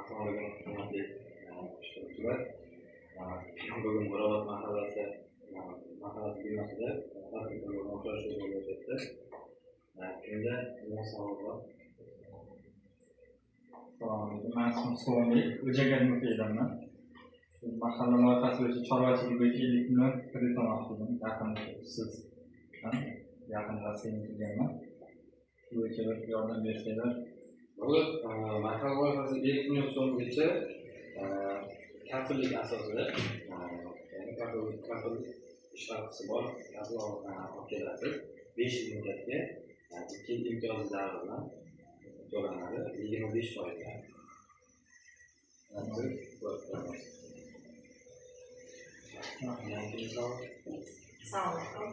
Assalomu alaykum, hurmatli ishtirokchilar. Bugun Mirobod mahallasi binosida tadbirkor bilan uchrashuv bo'lib o'tyapti. Kimda nima savol bor? Assalomu alaykum. Man ismim Suvonbek, O'jagar mufiydanman. Shu mahalla loyihasi bo'yicha chorvachilik bo'yicha 50 million kredit olmoqchi edim. Yaqinda siz yaqinda Rossiyaga kelganman. Shu bo'yicha bir yordam bersanglar. Bo'ldi, mahalla loyihasi 50 million so'mgacha kafillik asosida, ya'ni kafillik ish haqisi bor, kafil olib kelasiz. 5 yil muddatga 2 yil imtiyozli davr bilan to'lanadi, 25%dan. Siz ko'rib. Yangi savol? Assalomu alaykum.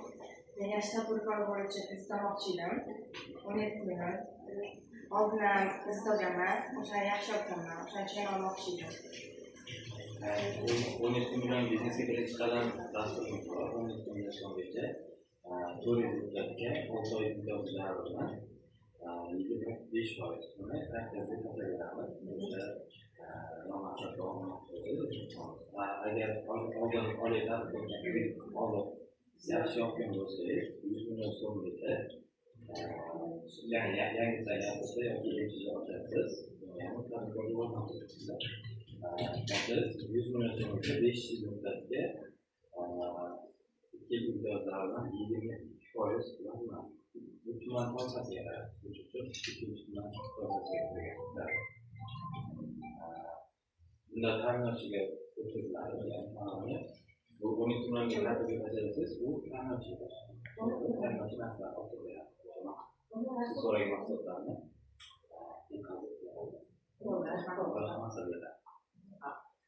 Men yosh tadbirkor bo'yicha kredit olmoqchi edim. 17 million. Oldin ham kredit olganman, o'shani yaxshi olganman. O'shaning uchun yana olmoqchi edim. 17 million biznesga birinchi qadam dasturimiz bor. 17 million so'mgacha 4 yil muddatga 6 oy imtiyozli davr bilan 25%. Buni traktorga tashlab beramiz. O'sha nomaqsadga olmoqchi bo'lsangiz, agar oldin oliy tadbirkordan kredit olib yaxshi yopgan bo'lsangiz, 100 million so'mgacha, ya'ni yangi gapirsa yoki МЧЖ ochasiz, ya'ni tadbirkor rivojlantirasiz. Siz 100 million so'mgacha 5 yil muddatga 2 yil imtiyoz davridan 22% bilan, bu tuman toifasiga qarab, ikkinchi tuman toifasiga kirgan. Bunda ta'minotchiga o'tkaziladi, ya'ni ta'minot bu 12 millionga tartibga tashlasangiz, u ta'minotchiga tashlanadi. Ta'minotchi maslahat olib beradi. Siz so'ragan mahsulotlarni yetkazib beradi. Bo'ldi, rahmat. Maslahat beradi.